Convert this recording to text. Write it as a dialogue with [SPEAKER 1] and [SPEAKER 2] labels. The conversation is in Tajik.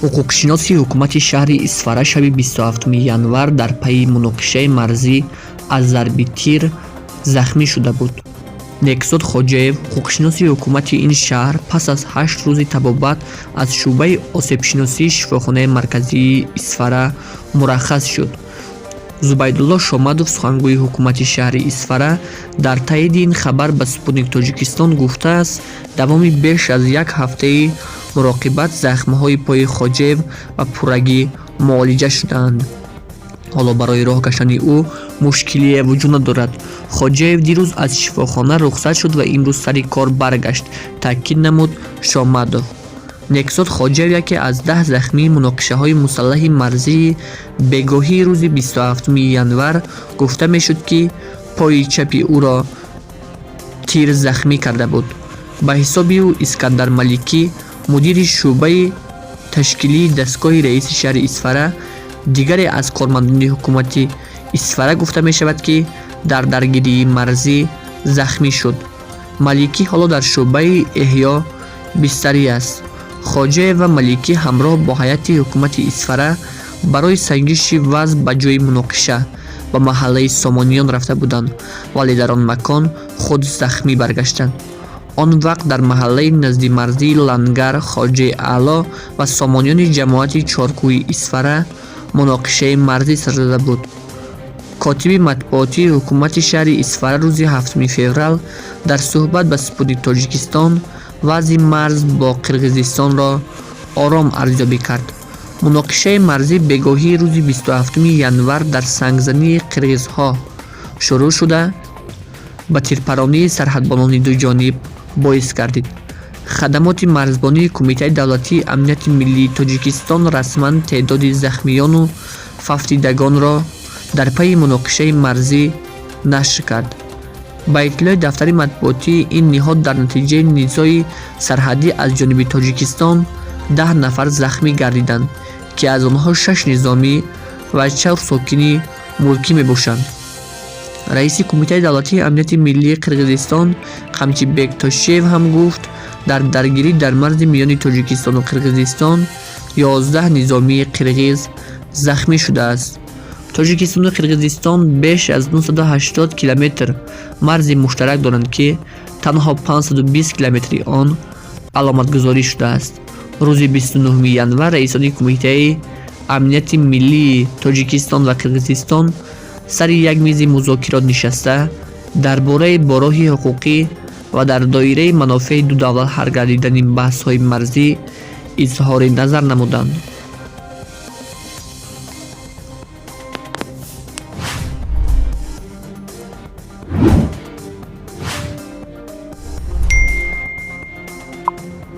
[SPEAKER 1] Ҳуқуқшиноси ҳукумати шаҳри Исфара шаби 27 январ дар пайи муноқишаи марзӣ аз зарби тир захмӣ шуда буд. Некзод Хоҷаев, ҳуқуқшиноси ҳукумати ин шаҳр, пас аз 8 рӯзи табобат аз шӯъбаи осебшиносии шифохонаи марказии Исфара мураххас шуд. Зубайдулло Шомадов, сухангӯи ҳукумати шаҳри Исфара, дар таъиди ин хабар ба «Спутник Тоҷикистон» гуфтааст, давоми беш аз як ҳафтаи муроқибат захмҳои пои Хоҷаев ба пуррагӣ муолиҷа шудаанд. Ҳоло барои роҳ гаштани ӯ мушкилие вуҷуд надорад. Хоҷаев дирӯз аз шифохона рухсат шуд ва имрӯз сари кор баргашт, таъкид намуд Шомадов. Некзод Хоҷаев яке аз 10 захмии муноқишаҳои мусаллаҳи марзии бегоҳии рӯзи 27 январ гуфта мешуд, ки пои чапи ӯро тир захмӣ карда буд. Ба ҳисоби ӯ, Искандар Маликӣ, мудири шӯъбаи ташкилии дастгоҳи раиси шаҳри Исфара, дигаре аз кормандони ҳукумати Исфара гуфта мешавад, ки дар даргирии марзӣ захмӣ шуд. Маликӣ ҳоло дар шӯъбаи эҳё бистарӣ аст. Хоҷаев ва Маликӣ ҳамроҳ бо ҳайати ҳукумати Исфара барои санҷиши вазъ ба ҷои муноқиша, ба маҳаллаи Сомониён рафта буданд, вале дар он макон худ захмӣ баргаштанд. Он вақт дар маҳаллаи наздимарзии Лангар, Хоҷаи Аъло ва Сомониёни ҷамоати Чоркӯҳи Исфара муноқишаи марзӣ сар зада буд. Котиби матбуотии ҳукумати шаҳри Исфара рӯзи 7 феврал дар суҳбат ба «Спутник Тоҷикистон» вазъи марз бо Қирғизистонро ором арзёбӣ кард. Муноқишаи марзӣ бегоҳии рӯзи 27 январ дар сангзании қирғизҳо шурӯъ шуда, ба тирпаронии сарҳадбонони дуҷониб боис гардид. Хадамоти марзбонии Кумитаи давлатии амнияти миллии Тоҷикистон расман теъдоди захмиёну фавтидагонро дар пайи муноқишаи марзӣ нашр кард. Ба иттилои дафтари матбуотии ин ниҳод, дар натиҷаи низои сарҳадӣ аз ҷониби Тоҷикистон 10 нафар захмӣ гардиданд, ки аз онҳо шаш низомӣ ва чор сокини мулкӣ мебошанд. Раиси Кумитаи давлатии амнияти миллии Қирғизистон Қамчибек Тошиев ҳам гуфт, дар даргирӣ дар марзи миёни Тоҷикистону Қирғизистон 11 низомии қирғиз захмӣ шудааст. Тоҷикистону Қирғизистон беш аз 980 километр марзи муштарак доранд, ки танҳо 520 километри он аломатгузорӣ шудааст. Рӯзи 29 январ раисони Кумитаи амнияти миллии Тоҷикистон ва Қирғизистон сари як мизи музокирот нишаста, дар бораи бо роҳи ҳуқуқӣ ва дар доираи манофеи ду давлат ҳал гардидани баҳсҳои марзӣ изҳори назар намуданд.